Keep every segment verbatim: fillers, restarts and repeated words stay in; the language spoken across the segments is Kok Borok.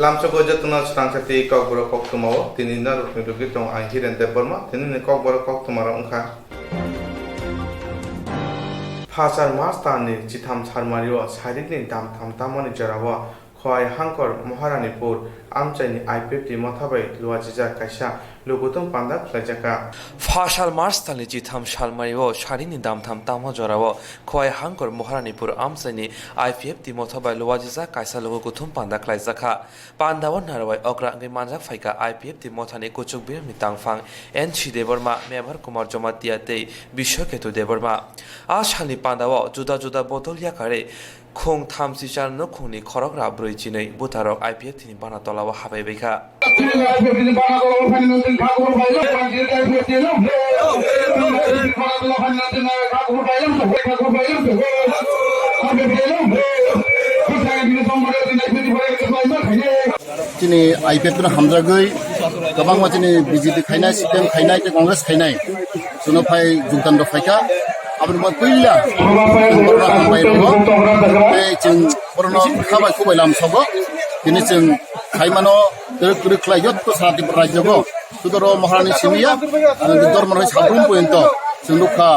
Tamsoko jotono swtang sakti Kokborok koktwmao tini narwkni rwgwi tongo ang Hiren Debbarma. Tinini Kokborok koktwmarok wngkha. Phasal mas talni chitham salmario sarikni damtham tamani jorao Khowai Hangkor Maharanipur amchaini I P F T motha bai luachijak kaisa lukuthum panda khlaijakha. Phasal March talni chitham salmario sarikni damtham tamo jorao Khowai Hangkor Maharanipur amchaini I P F T motha bai luachijak kaisa lukuthum panda khlaijakha. Pandao narwai okra wngwi manjak phaikha I P F T mothani kuchuk biyamni tangphang N C Debbarma, Mebar Kumar Jamatia tei Biswaketu Debbarma. A salni pandao juda juda bodol yakarwi khung thamchi char nukhungni khorokra brwi chinwi bwtarok I P F T ni bana tolao habai baikha. Chini I P F no hamjagwi kwbangma chini B J P khainai, C P M khainai tei Congress khainai chwngno phai jogdan rok phaikha. Aboni bo puila chwng borokno hambai rwo tei chwng borokno kha bai khuk bai lamsogo. Tini chwng khaimano twrwk twrwk khlai jotto sara Tripura rajyogo. Sudoro Maharani simiya, dormo rok sabrum poyonto chwng nukha,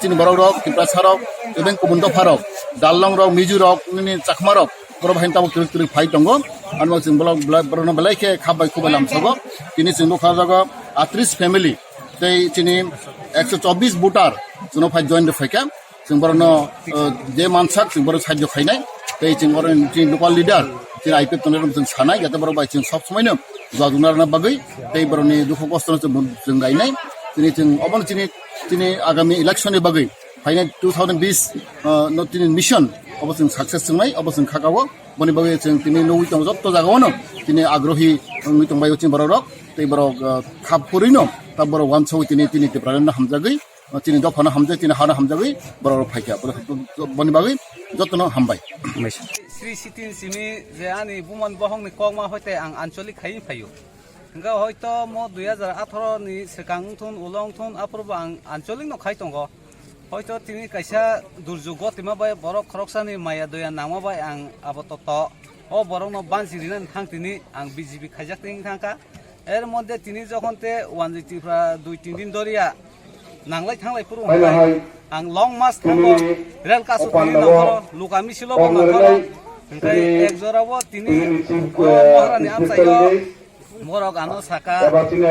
chini borok rok, Tiprasa rok, ebeng kubun dopha rok, Darlong rok, Mizu rok, nini Chakma rok, borok hai tabuk twrwk twrwk phai tongo. Ano chwng bolok, borokno belai khe kha bai khuk bai lamsogo. Tini chwng nukha jago atris family, tei chini ekso chobbish voter chwngno phai join rw phaikha. Chwng borokno, uh, je mansak chwng borok sahajyo khainai, tei chwng oro chini local leader, chini I P F tongnai rok chwng sanai, jate borok bai chwng sob somoino jua jukna rwna bagwi, tei borokni dukhu kosto no chwng, chwng gainai. Chini chwng obono chini, chini agami election ni bagwi phainai two thousand bish, uh, no chini mission obo chwng success chwngnai, obo chwng khakao. Boni bagwi chwng tini nugwi tongo jotto jagao no tini agrohi wngwi tongbai chini borok rok, tei borok, uh, khap kwrwi no ta borok uansugwi tini, tini Tipraland no hamjagwi. Chini dophano hamjai, chini hano hamjagwi borok rok phaikha. Boni bagwi jotono hambai. Sri Sitin simi je ani buman bohongni kokma hoite ang ancholik khai phaio. Hingkha hoito mo dui hajar atharo ni swkang wngthun, ulo wngthun, aphuru bo ang ancholik no khai tongo. Hoito tini kaisa durjug gotima bai borok khoroksani maya doya nangma bai ang abo toto o borokno bansi rinani thang tini ang B J P khaijak tini thangkha. Er moddhe tini jokhon te Wanjwi Tripura dui tin din doriya nanglai thanglai phuru hwnkhai ang long march thango, rel kasu tini nangkhoro, luka misilo bo nangkhoro. Hwnkhai ek jora bo tini o Maharani amchaio borok ano saka tini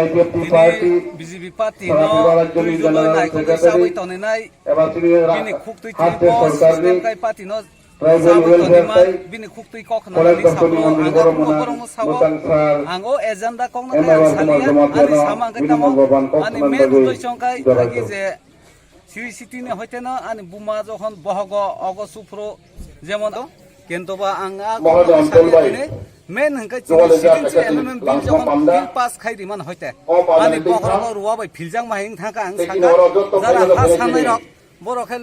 B J P party no twi jogoi nai khogoi sabai tonwi nai. Bini khuktwi twi bo system kai party no Tribal Sabwi welfare tongima, tai bini khuktwi kok khna college ni company sakno, manager ang borok borokno sao. Ang o agenda kokno M R ang Kumar salia, Jamatia ani no sama ang khe bini tamo, mungbo ban kok ani khna main bagwi uddesho ang khe joraitok. Agi je Sri Siti ni hoite no ani buma jokhon bohogo ogo suphro jemon do, kento ba ang a Mahajan kokno salia Tolbai, tini main hwnkhe chini Dual Area Siti Secretary M M M bill Langsma jokhon Panda, bill pass khai rimani hoite o ani Mahajan bokhorogo Tolbai, ruwa bai philjak ma hing thangkha ang saka, jara ha sanai rok. Borok khe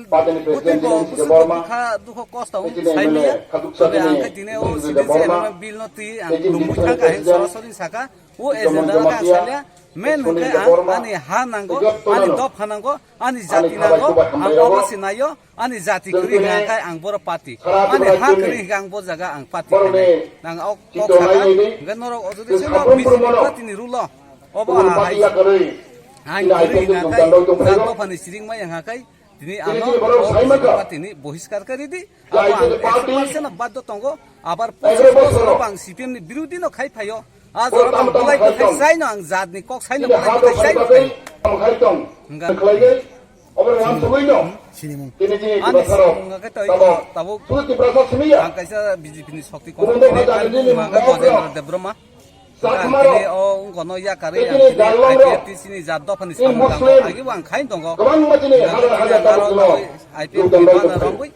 butiko bwswk dukha dukho kosto wng saimaya. Tei ang khe tini o C D C M M bill no twi ang lungwi thang kha hing sorasori saka. O agenda no khe ang salia. Main hwnkhe ang ani ha nango, ani dopha nango, ani jati nango, ang obo se naio, ani jati kwrwi hwnkhe ang boro party. Ani ha kwrwi hwnkhe ang bo jaga ang party khainai. Ang o kok saka, hwnkhe norok o jodi se no B J P party ni rule o, obo ha hai. Ang kwrwi hwnkhe jat dophani siring maya hwnkhe Tini ano tini bohiskar khe ridi. Abo ang ekso percent no baddo tongo. Abar pochish bosor bang C P M ni birodi no khai phaio. A jora bang bulai bwthai sai no ang jat ni kok sai no bulai bwthai sai no khai. Hingga ani songha khe tei tabuk ang kaisa B J P ni shokti kok hingga Gajendra Debbarma. Ang tini o wngkha no yakarwi ang tini I P F T C ni jat dophani samung tangkha, agi bo ang khain tongo. Ang tini jat aro I P F T ni bana romwi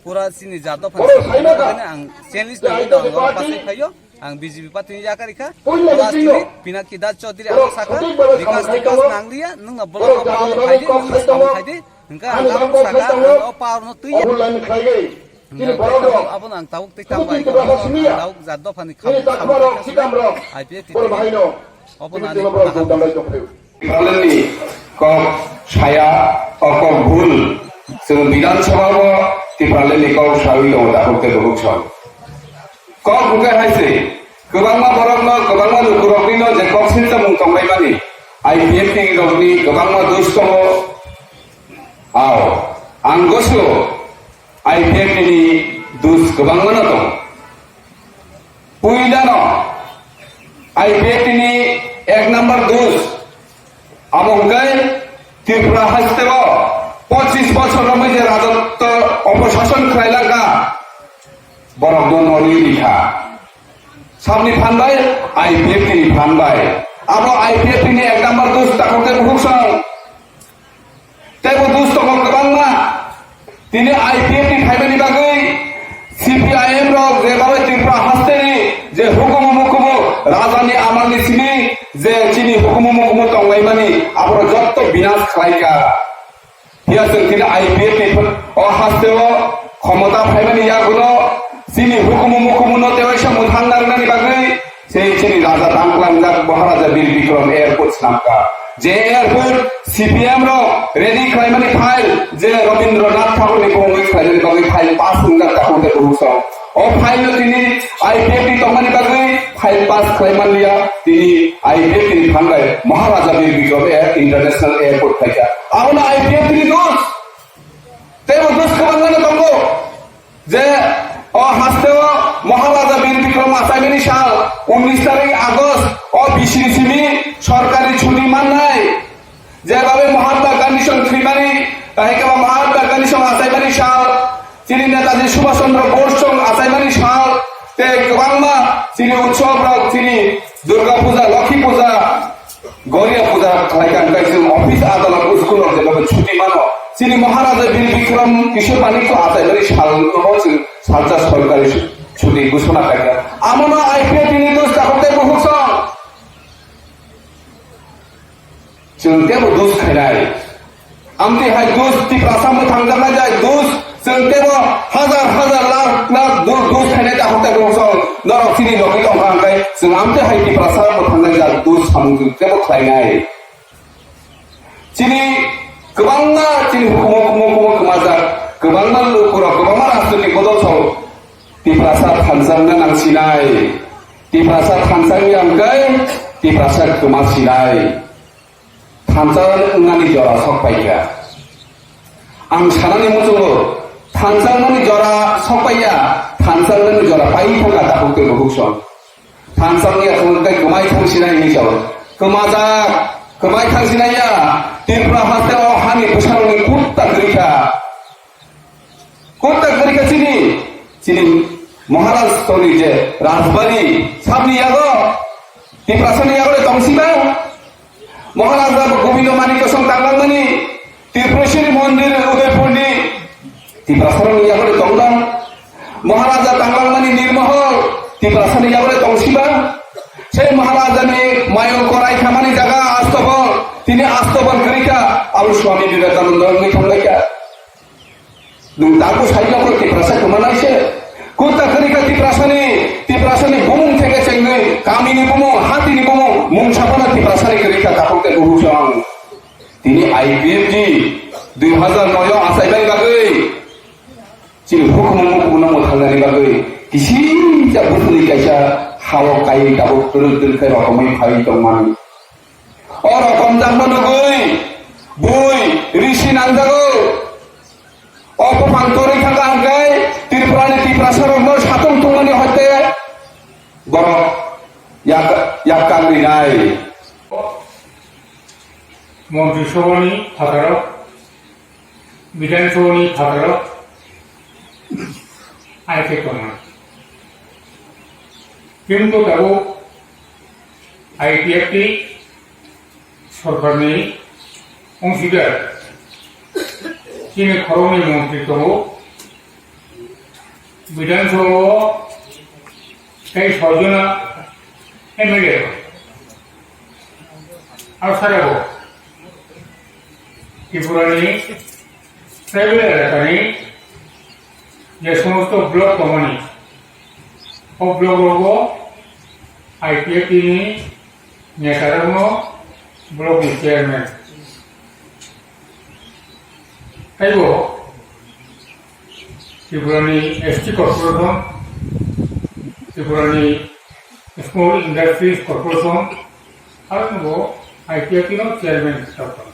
pura chini jat dophani samung tangkha ang challenge nangwi no ang oro pasai phaio. Ang B J P party ni yakarwi kha. Last ni Pinaki Das Chaudhary ang sakha, Bikas Tikas nangliya, nwng no block o block o phaidi, nwng no samung phaidi. Hingkha ang ang saka ang o power no twiya. Abono ang tabuk tei tang bai tabuk jat dophani khamung I P F T obono ani Tipralani kok saya, o kok bhul. Chwng Bidhan Sabha o Tipralani kok sawi tongo tabuk tei bubuk song. Kok hwnkhe hai se, Kwbangma borokno, kwbangma lukuroknino je kok silchamung tonglaimani, I P F T rokni kwbangma dos tongo. Ao, ang gosio I P F T ni dos kwbangmano tongo. Puilano I P F T ni ek number dos, amo hwnkhe Tripura hasteo pochis bochor romwi je rajotwo oposason khlailangkha, borokno noli rikha. Sabni phan bai, I P F T ni phan bai. Abo I P F T ni ek number dos takhuk tei bukhuk song. Teibo dos tongo kwbangma. Tini I P F T phaimani bagwi C P I M rok je bagwi Tripura hasteni je hukumu mukumu rajani amalni simi je chini hukumu mukumu tonglaimani aborok jotto binas khlaika. Phiya chwng tini I P F T ni o hasteo khomota phaimani yaguno chini hukumu mukumuno tewaisa mwthang narwknani bagwi se chini raja tangklangjak Maharaja Bir Bikram Airport swnamkha. Je airport C P M rok ready khlaimani file je Rabindranath Thakurni bongwi khlaimani bagwi file pass wngjak takhuk tei bukhuk song. O file no tini I P F T tongmani bagwi file pass khlai manliya, tini I P F T ni phan bai Maharaja Bir Bikram Air International Airport khlaikha. Abono I P F T ni dos. Teibo dos kwbangmano tongo. Je o hasteo Maharaja Bir Bikram achaimani sal unnish tarik August o bising simi sorkari chuti mannai. Jebabe Mahatma Gandhi song thwimani, kahikaba Mahatma Gandhi song achaimani sal, chini Netaji Subhash Chandra Bose song achaimani sal, tei kwbangma chini utsob rok, chini Durga Puja, Lokhi Puja, Gorya Puja khlai kha, hwnkhe chwng office adalat school rok jebabe chuti mano. Chini Maharaja Bir Bikram Kishore Manikya achaimani sal no chwng salsa sorkari chuti ghosona khaikha. Amono I P F T ni dos takhuk tei bukhuk song. Chwng teibo dos khainai. Amtwi hai dos Tiprasa mwthangjaknai jai dos, chwng teibo hazar hazar lakh lakh dos, dos khainai takhuk tei bukhuk song norok chini logi tongkha hwnkhe chwng amtwi hai Tiprasa mwthangnai jai dos samung chwng teibo khlainai. Chini kwbangma chini hukumu hukumu hukumu kwmajak, kwbangma lukurok, kwbangma rajnoitik bodol song Tiprasa thansa wngna nangsinai. Tiprasa thansa wngya hwnkhe Tiprasa kwma sinai. Thansa wngnani jora sok paikha. Ang sanani muchungo thansa wngnani jora sok paiya, thansa wngnani jora pai thangkha takhuk tei bukhuk song. Thansa wngya thangkhe kwmai thangsinai hinwi sao. Kwmajak, kwmai thangsinai ya. Tripura haste o hani bwsarokni kutta kwrwi kha. Kutta kwrwi kha chini, chini Maharaj tongni je Rajbari sabni yago, Tiprasani yago le tongsiba. Maharaja Gobindo Manikya song tanglangmani Tripureshwari Mondir Udaipurni Tiprasarokni yago le tongdang. Maharaja tanglangmani Nirmahal Tiprasani yago le tongsiba. Sei Maharajani mayung korai khamani jaga Astobon, tini Astobon kwrwi kha, abo Swami Vivekananda wngwi thanglaikha. Nwng dabu sai nokho Tiprasa kwmanai se. Kutta kwrwi kha Tiprasani, Tiprasani bumung theke chengwi, kamini bumung, hatini bumung, mungsa phano Tiprasani kwrwi kha takhuk tei bukhuk song. Tini I P F T dui hazar noi o achaibai bagwi chini hukumu mukumu no mwthangnani bagwi kisingcha buthuli kaisa hao kai tabuk twrwk twrwk khe rokomwi phaiwi tongmani. O rokomjakno nugwi bui risi nangjago. O buphang torwi thangkha hwnkhe Tripurani Tiprasarokno satung tungmani hoite borok yak, yak kangwi nai. Montri Sabhani phataro, Bidhan Sabhani phataro, ai khe tongo. Kintu tabuk I P F T sorkarni ongsigar chini khoroknwi montri tongo, Bidhan Sabha o tei soijona M L A rok. Asarabo Tripurani tribal elakani je somosto block tongmani, o block rogo I P F T ni netarokno block ni chairman. Taibo Tripurani S T corporation, Tripurani Small Industries Corporation, aro bo I P F T no chairman khe tongo.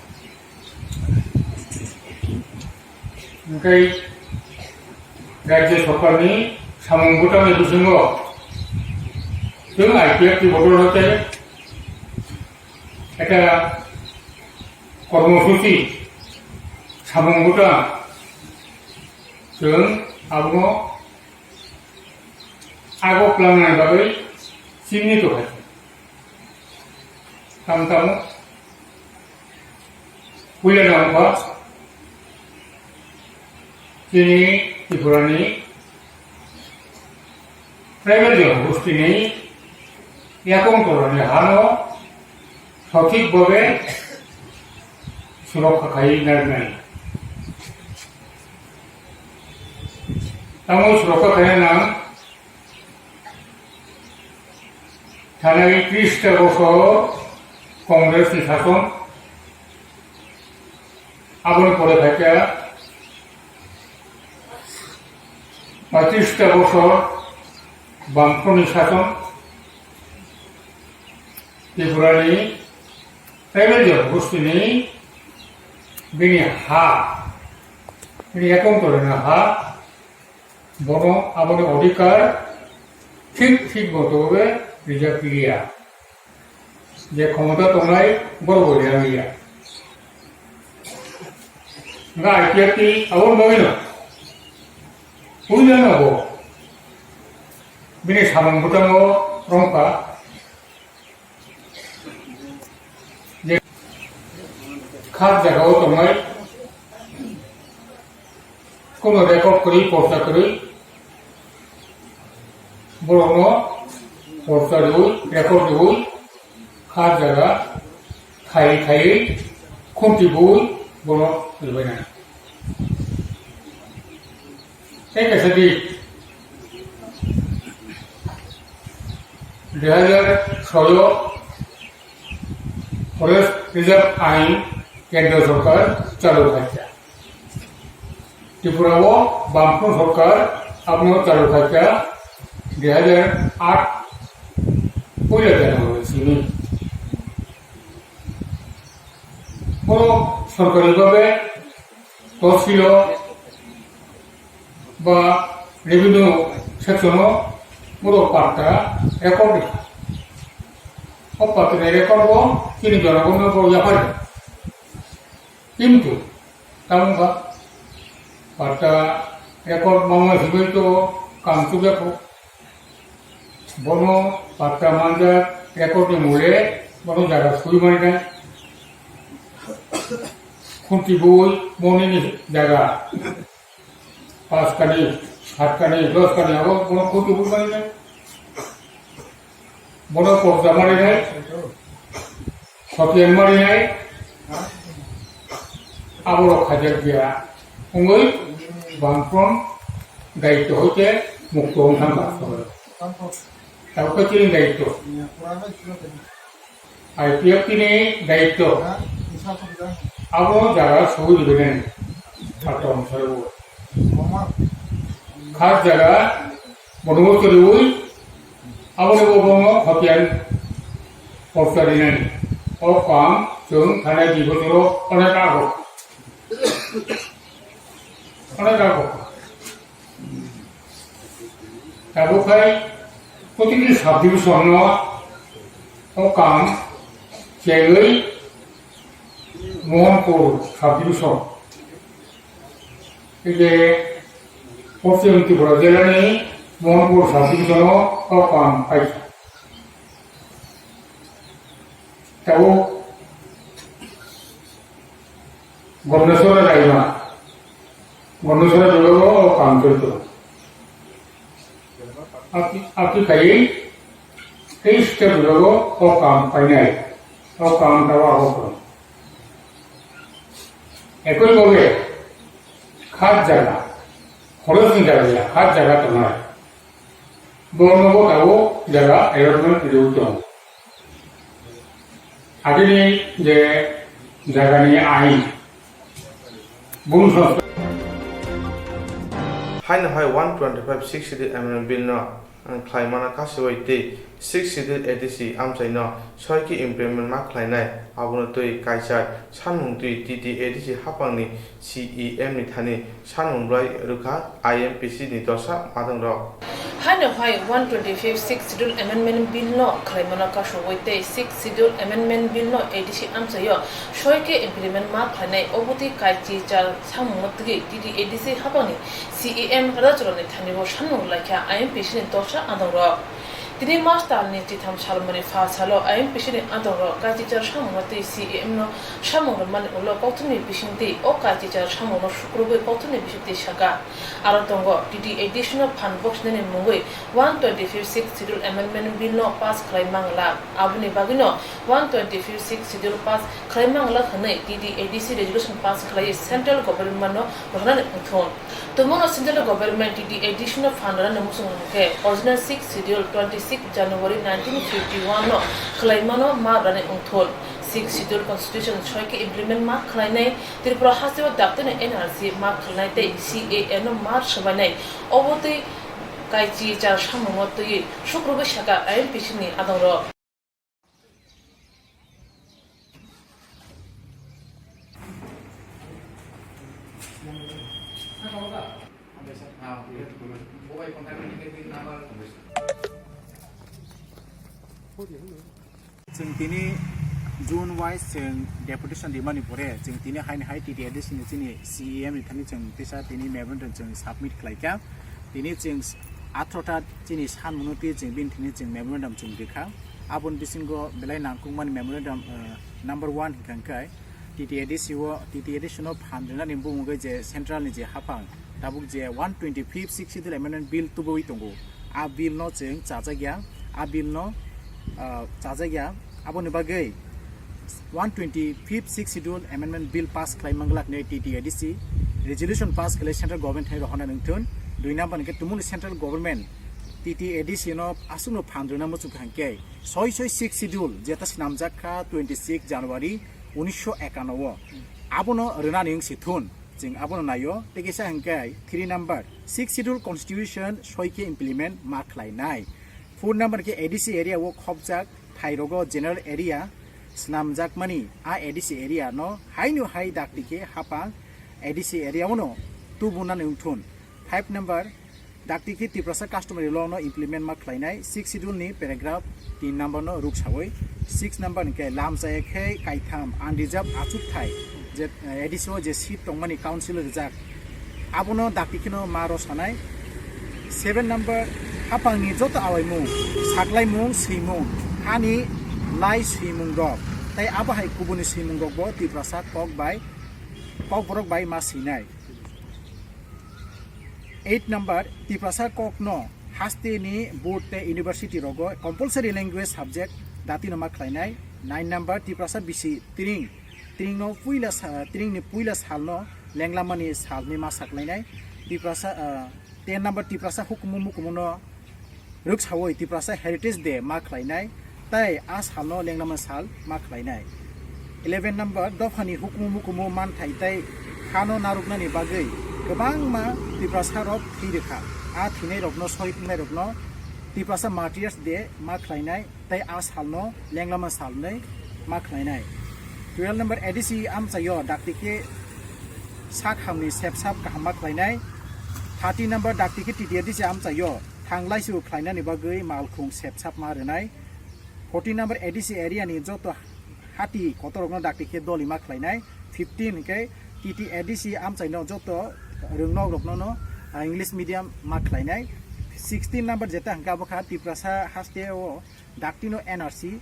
Hingke Rajya Sorkarni samung bwtangni bisingo chwng I P F T bodol hote ekta kormosuchi samung bwtang chwng abono ago klangnai bagwi chini tongkha. Tamo tamo puila nangkha chini Tripurani tribal jonogostini yakung torani hano sothik bhabe surokha khai narnai. Tamo surokha khai nang Thanai tris ta bosor Congress ni sason, aboni pore khaikha patris ta bosor Bamfront ni sason, Tripura ni tribal jonogostini bini ha, bini yakung torina ha, bono aboni odhikar thik thik moto bai rijak liya. Je khomota tongnai borok bo rijak liya. Nga I P F T aboni bagwi no puila no bo bini samung bwtango romkha. Je khak jaga o tongnai, kono record kwrwi, porcha kwrwi, borokno porcha rwui, record rwui, khak jaga khaiwi khaiwi khunti bui bono rwbainai. Tei kaisa di, dui hajar soyo Forest Reserve Ain Kendro Sorkar chalu khaikha. Tripura o Bamfront Sorkar abono chalu khaikha dui hajar aat puila January simi. Borok sorkari bhabe Tohsilo ba revenue section o borok patta record rikha. O patta ni record o chini jonogonna borok yapharikha. Kintu tamo wngkha patta record mangma himoi to kam chukya kho. Bono patta manjak record ni mole bono jaga sui mani nai. Khunti bui moni ni jaga pas kani, sat kani, dos kani abo bono khunti bui mani nai. Bono porcha mani nai. Khotiyan mani nai. Aborok khajak dia. Wngwi Bamfront daityo hoite mukto wng thangkha. Tabukhe chini daityo. I P F T ni daityo. Abo jaga sogwi rwbainani. Patton sarbo. Khas jaga bonobo choriwi aboni bo bono hotian porcha rinani. O kam chwng thanai di bosoro onek ago. Onek ago. Tabuk hai protiti subdivision no o kam chengwi Mohanpur subdivision. Ede Poschim Tripura jela ni Mohanpur subdivision o o kam paikha. Tabuk Gondasora Raima, Gondasora Raima o kam choli tongo. Ati, ati khai tei step rogo o kam painai, o kam tawa o kam. Ekoi boge khat jaga, khorosni jaga ya, khat jaga tongnai. Bono bo tawo jaga allotment rw tong. Agini je jagani ain, bun song. Haino hai one twenty-five six city amendment bill no khlaimano kasiwi tei Sixth Schedule A D C amchaino soi khe implement ma khlainai, abono twi kaichar sanmung twi T T A D C haphangni C E M ni thani sanmung bwlai rwkha I M P C ni dosa madangrok. Haino hai one twenty-fifth Sixth Schedule Amendment Bill no khlaimano kasiwi tei Sixth Schedule Amendment Bill no A D C amchaio soi khe implement ma khlainai, obo twi kaichi char samungno twi T T A D C haphangni C E M Rajchandra ni thani bo sanmung laikha I M P C ni dosa adongrok. Tini March talni chitham salmani pha salo I M P C ni adongrok kaichichar samungno twi C E M no samung rwmani ulo kauthumni bisingtwi o kaichichar samungno sukrubwi kauthumni bisingtwi saka. Aro tongo T T A D C no phan boksinani mungwi one twenty-fifth Sixth Schedule Amendment Bill no pass khlai mangla. Aboni bagwino one twenty-fifth Sixth Schedule pass khlai mangla hwnwi T T A D C resolution pass khlaiwi central government no rohornani wngthun. Tumungno central government T T A D C no phan rwnani muchung hwnkhe original Sixth Schedule twenty-six January nineteen fifty-one no khlaimano ma rwnani wngthun. Sixth Schedule constitution soi khe implement ma khlainai, Tripura hasteo daktino N R C ma khlainai tei C A A no ma swbainai, obo twi kaichi char samungo twiwi sukrubwi saka I M P C ni adongrok. Chwng tini June wise chwng deputation rimani pore chwng tini haini hai T T A D C ni chini C E M ni thani chwng tisa tini memorandum chwng submit khlaikha. Tini chwng atharoh ta chini sanmungno twi chwng bini thani chwng memorandum chwng rikha. Aboni bisingo belai nangkukmani memorandum, eh, number one hwnkha hwnkhe T T A D C o, T T A D C no phan rwnani bumungwi je central ni je haphang tabuk je one twenty-fifth Sixth Schedule Amendment Bill tubuwi tongo. A bill no chwng chajakya, a bill no, ah, chajakya. Aboni bagwi one twenty-fifth Sixth Schedule Amendment Bill pass khlai manglak hinwi T T A D C resolution pass khlai central government hai rohorna nungthun. Dui number hwnkhe tumungni central government T T A D C no aswkno phan rwna muchung kha hwnkhe soi soi Sixth Schedule jeta swnamjak kha twenty-six January unisho ekano o. Abono rwnani wngsi thun. Chwng abono naio, tei kisa hwnkhe three number, Sixth Schedule Constitution soi khe implement ma khlainai. Four number khe A D C area o khopjak thairogo general area swnamjakmani, a A D C area no haino hai dakti khe haphang A D C area o no tubunani wngthun. Five number, dakti khe Tiprasa customary law no implement ma khlainai, Sixth Schedule ni paragraph tin number no ruk sawi, six number hwnkhe lamchaya khe kaitham unreserved achukthai je, eh, A D C o je seat tongmani council rijak, abono dakti kheno ma rw sanai. Seven number, haphangni joto awaimung, saklaimung, swimung, hani lai swimung rok, tei abo hai kubuni swimung rok bo Tiprasa kok bai, kokborok bai ma swinai. Eight number, Tiprasa kokno hasteni board tei university rogo compulsory language subject datino ma khlainai. Nine number, Tiprasa bisi tring, tringno puila sa-, tringni puila salno lenglamani salni ma saklainai. Tiprasa, ah, ten number, Tiprasa hukumu mukumuno rwksawi Tiprasa Heritage Day ma khlainai, tei a salno Lenglamani sal ma khlainai. Eleven number, dophani hukumu mukumu manthai tei hano narwknani bagwi kwbangma Tiprasa rok thwi rwkha. A thwinairokno, sohid wngnairokno Tiprasa Martyrs Day ma khlainai tei a salno Lenglamani sal hwnwi ma khlainai. Twelve number, A D C amchaio dakti khe sak hamni sepsap kaham ma khlainai. Thirteen number, dakti khe T T A D C amchaio thang laisio khlainani bagwi malkhung sepsap ma rwnai. Fourteen number, A D C area ni joto hati kotorokno dakti khe doli ma khlainai. Fifteen hwnkhe T T A D C amchaino joto rwngnokrokno no, ah, English medium ma khlainai. Sixteen number jeta hwnkhe abo kha Tiprasa hasteo daktino N R C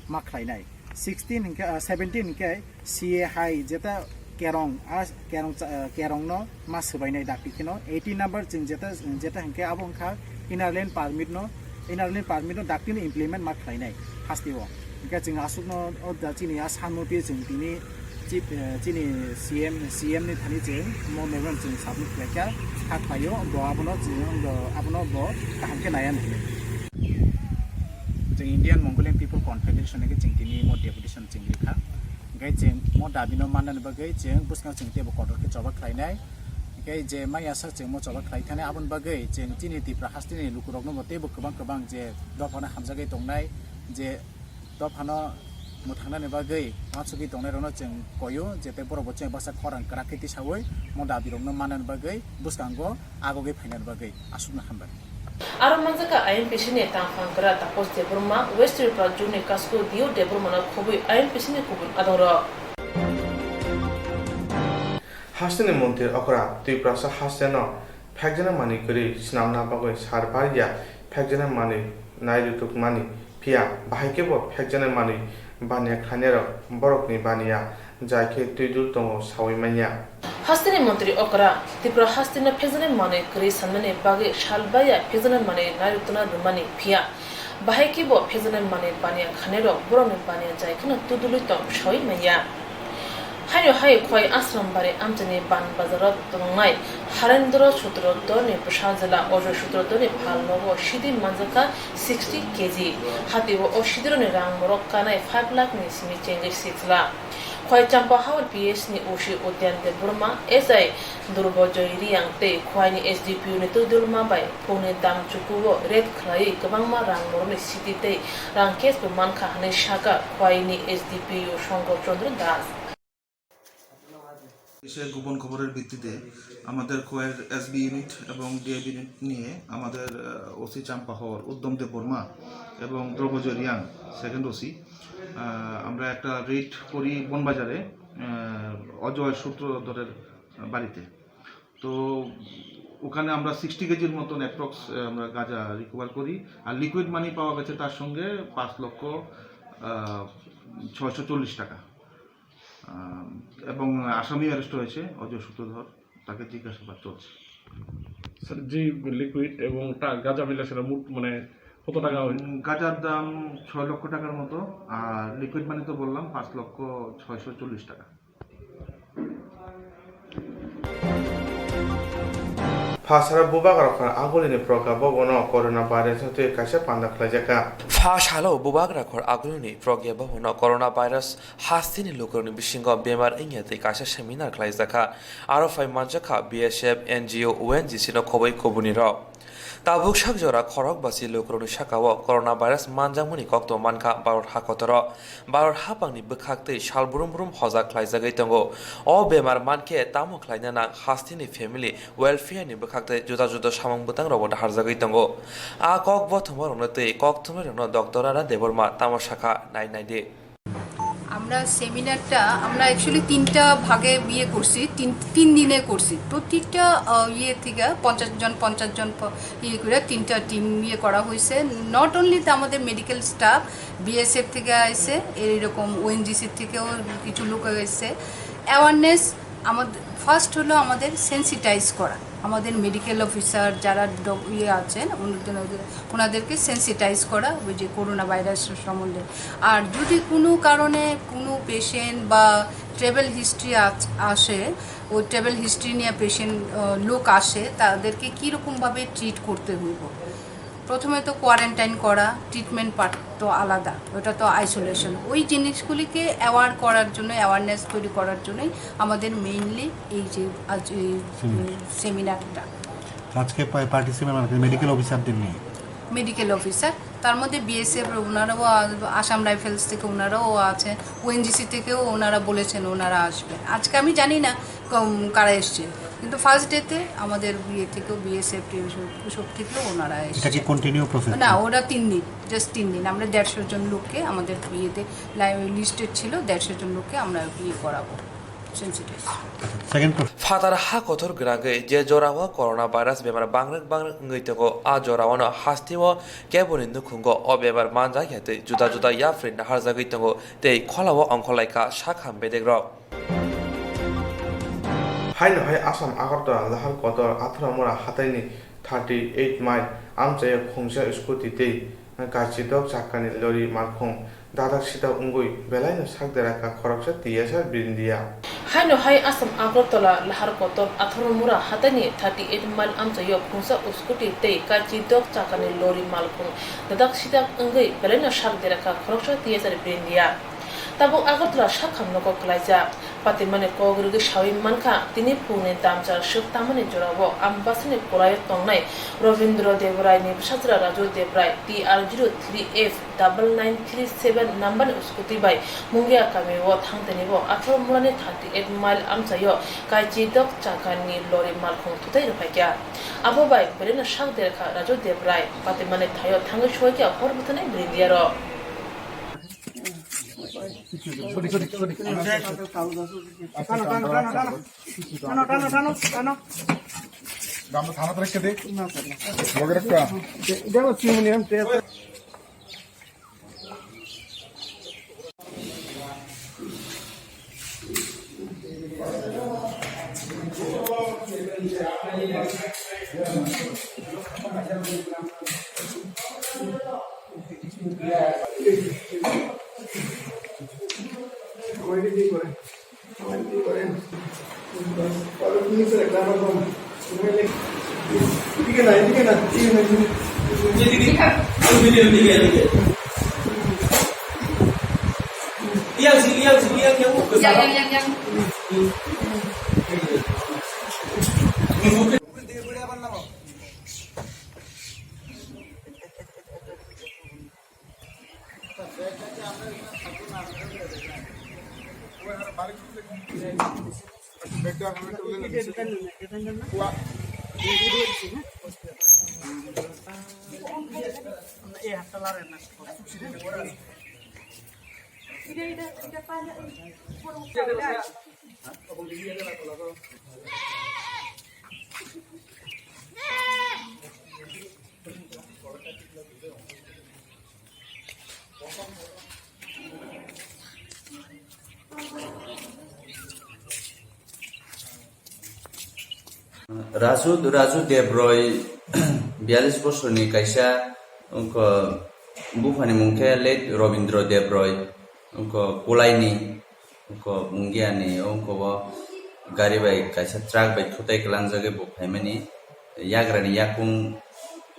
ma khlainai. Sixteen hwnkhe, ah, seventeen hwnkhe C A hai jeta kerong, a kerong cha-, ah, kerongno ma swbainai dakti kheno. Eighteen number chwng jeta, jeta hwnkhe abo wngkha inner line permit no, inner line permit no daktino implement ma khlainai hasteo. Hwnkhe chwng aswkno o da chini a sanmoti chwng tini chief, eh, chini C M, C M ni thani chwng mo memorandum chwng submit khlaikha, kha khlaio, bo abono chwng, bo abono bo kaham khe naiya hinwi. Chwng Indian Mongolian People Confederation ni khe chwng tini mo deputation chwng rikha. Hwnkhe chwng mo dabi no mannani bagwi chwng bwskango chwng teibo kotor khe choba khlainai. Khe je maya sak chwng mo choba khlai thani, aboni bagwi chwng chini Tripura hasteni lukurokno bo teibo kwbang kwbang je dophano hamjagwi tongnai, je dophano mwthangnani bagwi uansugwi tongnairokno chwng koio, je tei borokbo chwng baksa khorang kwrak khe tisaui mo dabirokno mannani bagwi bwskango agogwi phainani bagwi. Aswkno hambai. Aro manjakha I M P C ni tangphang gra Taposh Debbarma, West Tripura June ni Kasko Dio Debbarma no khobwi I M P C ni kubun adongrok. Hasteni montri okra Tiprasa hasteno phekjana manwi kwrwi swnamna bagwi sar barya phekjana manwi nairutukmani, phiya bahai khe bo phekjana manwi baniya khlainairok borokni baniya jai khe twi dul tongo saui manya. Hasteni montri okra Tripura hasteni phekjana manwi kwrwi sanmani bagwi sal baiya phekjana manwi nairukna rwmani, phiya bahai khe bo phekjana manwi baniya khlainairok borokni baniya jai kheno twi dulwi tong saui manya. Haino hai Khowai Ashram Bari amchaini ban bazaro tongnai Harendra Sutradharni bwsa jwla Ajoy Sutradharni phalnogo sidi manjakha sixty K G. Hatio o sidirokni rang borok kanai five lakh ni simi chengwi six lakh. Khowai Champahao P S ni O C Udyan Debbarma, S I Durbojoy Reang tei Khowai ni S D P O ni twidulma bai phungni dam chukuo raid khlaiwi kwbangma rang borokni sidi tei rang cash bo mankha hwnwi sakha Khowai ni S D P O Shankar Chandra Das. দেশে গোপন খবরের ভিত্তিতে আমাদের কোয়ের SB unit এবং DAB unit নিয়ে আমাদের, আহ, ওসি চাম্পাহর উদ্যম দেব বর্মা এবং দ্রব্যজয় রিয়াং, সেকেন্ড ওসি, আহ, আমরা একটা রেড করি বনবাজারে, আহ, অজয় সূত্রধরের বাড়িতে। তো ওখানে আমরা সিক্সটি কেজির মতন অ্যাপ্রক্স, আহ, আমরা গাঁজা রিকভার করি। আর লিকুইড মানি পাওয়া গেছে তার সঙ্গে পাঁচ লক্ষ, আহ, ছয়শো চল্লিশ টাকা। আহ, এবং আসামি অ্যারেস্ট হয়েছে অজয় সূত্রধর, তাকে জিজ্ঞাসাবাদ চলছে। স্যার, যে লিকুইড এবং টা-, গাঁজা মিলে সেটা মোট মানে কত টাকা হয়েছে? উম, গাঁজার দাম ছয় লক্ষ টাকার মতো, আর লিকুইড মানি তো বললাম পাঁচ লক্ষ ছয়শো চল্লিশ টাকা। Phasara bubagra khor agulini proga bobono corona virus no twi kaisa panda khlaijakha. Phasalo bubagra khor agulini proga bobono corona virus hasteni lukurokni bisingo bemar wngya twi kaisa seminar khlaijakha. Aro phai manjakha B S F, N G O, O N G C no khobwi kubunirok. Tabuk sak jora khorok basi lukurokni sakao coronavirus manjakmani koktwma mankha Bharat hakotoro. Bharat haphangni bwkhaktwi sal brum brum hoja khlaijagwi tongo. O bemar mankhe tamo khlaina nang hasteni family welfare ni bwkhaktwi juda juda samung bwtangrokbo daharjagwi tongo. A kok bothomorokno twi kok thumnairokno Doctor Rana Debbarma tamo sakha, nai naidi. আমরা সেমিনারটা আমরা অ্যাকচুয়ালি তিনটা ভাগে ইয়ে করছি, তিন, তিন দিনে করছি। প্রত্যেকটা, আহ, ইয়ে থেকে পঞ্চাশ জন, পঞ্চাশ জন প-, ইয়ে করে তিনটা টিম ইয়ে করা হয়েছে। নট অনলি তো আমাদের মেডিকেল স্টাফ, বিএসএফ থেকে আইছে, এইরকম ওএনজিসি থেকেও কিছু লোক এসেছে। অ্যাওয়ারনেস আমাদের ফার্স্ট হলো আমাদের সেন্সিটাইজ করা, আমাদের মেডিকেল অফিসার যারা ডক-, ইয়ে আছেন, ওনাদের, ওনাদেরকে সেন্সিটাইজ করা ওই যে করোনা ভাইরাস সম্বন্ধে। আর যদি কোনো কারণে কোনো পেশেন্ট বা ট্রাভেল হিস্ট্রি আছ-, আসে, ওই ট্রাভেল হিস্ট্রি নিয়ে পেশেন্ট, আহ, লোক আসে, তাদেরকে কীরকমভাবে ট্রিট করতে হইব। প্রথমে তো কোয়ারেন্টাইন করা, ট্রিটমেন্ট পার্ট তো আলাদা, ওটা তো আইসোলেশন। ওই জিনিসগুলিকে অ্যাওয়ার করার জন্য, অ্যাওয়ারনেস তৈরি করার জন্যই আমাদের মেইনলি এই যে আজ এই, উম, সেমিনারটা। আজকে পা-, পার্টিসিপেন্ট মানে মেডিকেল অফিসারদের নিয়ে? মেডিকেল অফিসার, তার মধ্যে বিএসএফ ওনারাও আ-, আসাম রাইফেলস থেকে ওনারাও আছে, ওএনজিসি থেকেও ওনারা বলেছেন ওনারা আসবেন। আজকে আমি জানি না কম, কারা এসছে, কিন্তু ফার্স্ট ডেতে আমাদের ইয়ে থেকেও বিএসএফ সব থেকেও ওনারা এসছে। এটা কি কন্টিনিউ প্রসেস? না, ওরা তিন দিন, জাস্ট তিন দিন। আমরা দেড়শো জন লোককে আমাদের ইয়েতে লাই-, লিস্টেড ছিল, দেড়শো জন লোককে আমরা ইয়ে করাবো, সেন্সিটাইজ। সেকেন্ড প্রশ্ন। Phatar ha kotor gwnangwi je jorao coronavirus bemar bangrwk bangrwk wngwi tongo, a jorao no hasteo keboni nukhungo o bemar manjak ya twi juda juda yapri naharjagwi tongo tei kholao ongkhorlaikha sakham bedekrok. Haino hai Assam Agartala Lahar Kotor Atharamura hataini thirty eight mile amchaio khungsa scooty tei kaichidok chakani lori malkhung dadak sidak wngwi belaino sak dera kha khoroksa T S R Brindia. Haino hai Assam Agartala Lahar Kotor Atharamura hataini thirty eight mile amchaio khungsa scooty tei kaichidok chakani lori malkhung dadak sidak wngwi belaino sak dera kha khoroksa T S R Brindia. Tabuk Agartala sakham nogo kwlaijak. Patimani kok rwgwi sawi mankha, tini phungni damchar swk tamani jorao Ambasani kolaio tongnai Robindra Debrai ni bwsajra Raju Debrai T R zero three F double nine three seven number ni scooty bai Mungia kami o thang tini bo atharo mura ni thirty eight mile amchai o kaichi dok chakani lori malkhung thutai rwphaikha. Abo bai belai no sak derkha Raju Debrai, patimani thaio thangwi soikha hor bwthanai brindia rok. Tano, tano, tano, tano. Tano, tano, tano, tano. Dama thana trekka de. Loge rakka. Dama simuni am te. Raju, Raju Debroi, biyalish bosorni kaisa, wngkha buphani mung khe late Robindra Debroi, wngkha Kulaini. Wngkha Mungiani, wngkha o gari bai kaisa truck bai thutai kwlangjagwi bo phaimani. Yagrani yakung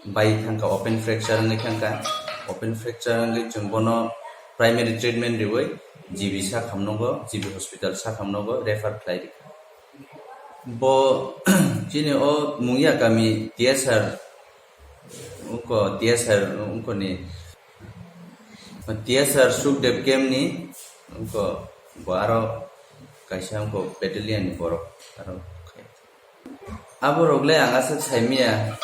bai thangkha, open fracture wngwi thangkha. Open fracture wngwi chwng bono primary treatment riwi G B sakhamnogo, G B hospital sakhamnogo refer khlai rikha. Bo chini o Mungia kami T S R, wngkha T S R, wngkhani T S R Sukdev camp ni wngkha bo aro kaisa wngkha battalion ni borok aro khai. Abo rok le ang aswk saimanya,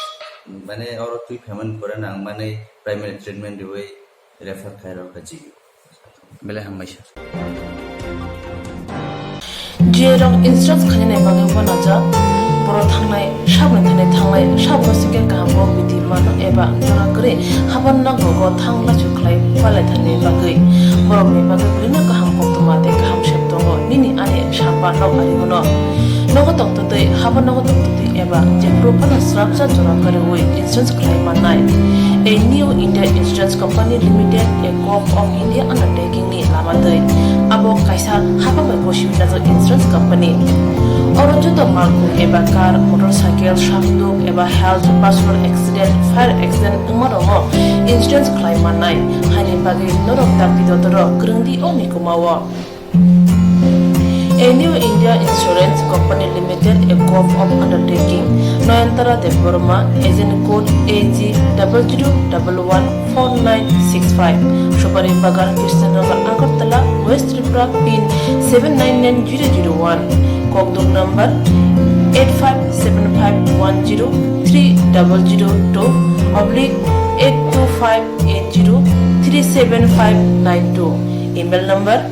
mane oro twi phaimani pore nang mane primary treatment riwi refer khairok kha G B. Belai hambai sir. G A rok insurance khainani bagwi uanajak, borok thangnai saboni thani thanglai, saboni sike kaham bo bithi mano eba jora kwrwi haban nokrogo thang lachu khlai palai thani bagwi. Borokni bagwi belai no kaham koktwma tei kaham sep tongo nini ani samba nok ari hwno. Nogo tongtwtwi, haban nogo tongtwtwi eba jephuru phano srapsa jora kwrwi insurance khlai mannai. A New India Insurance Company Limited, a Govt of India undertaking ni lama twi. Abo kaisa hapang bai gosipjak insurance company. Oro joto malkhung eba car, motorcycle, sakduk eba health, personal accident, fire accident wngma rokno insurance khlai mannai. Haini bagwi norok dakti dotoro kwrwngdi o mikuma o. A New India Insurance Company Limited, a Govt of undertaking, Noyantara Debbarma, agent code A G double zero double one four nine six five, Supari Bagan, Krishnanagar, Agartala, West Tripura, pin seven nine nine zero zero one, Kokdum number eight five seven five one zero three double zero two oblique eight two five eight zero three seven five nine two, email number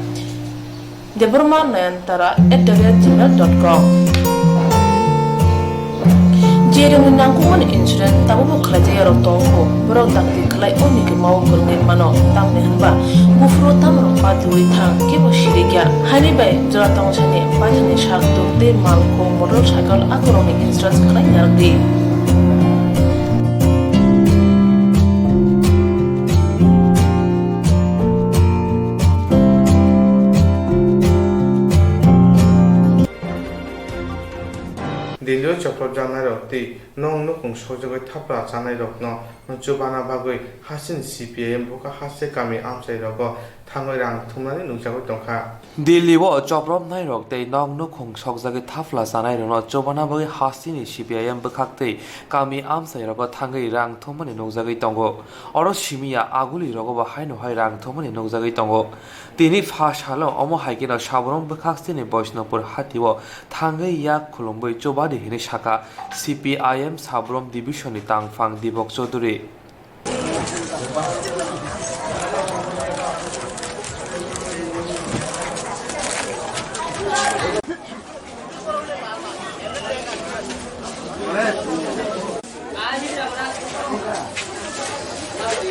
Debbarma Nayantara at the rate gmail dot com. Jeremni nangkukmani insurance tabukbo khlaijak yarok tongo, borok dakti khlai o mikuma o kwrwngwi mano, tamni hwnba buphuru tamrok patiwi thang kebo sirikya. Haini bai jora tongsani paithakni sak tuk tei malkhung motorcycle akorokni insurance khlai narwkdi. Dindio chopropjaknairok tei nwng nukhung sokjagwi thapra chanairokno chubana bagwi hasini C P I M Bukha Haste kami amchairogo thangwi rang thumnani nukjagwi tongkha. Delhi o chopropnairok tei nok nukhung sokjagwi thapla chanairokno chubana bagwi hasteni C P I M bwkhaktwi kami amchairogo thangwi rang thumani nukjagwi tongo. Oro simiya agulirogobo haino hai rang thumani nukjagwi tongo. Tini pha salo omo hai kheno Sabrum bwkhaktwini Boisnopur hatio thangwi yak khulumwi chubadi hwnwi sakha C P I M Sabrum Division ni tangphang Dibok Chaudhury.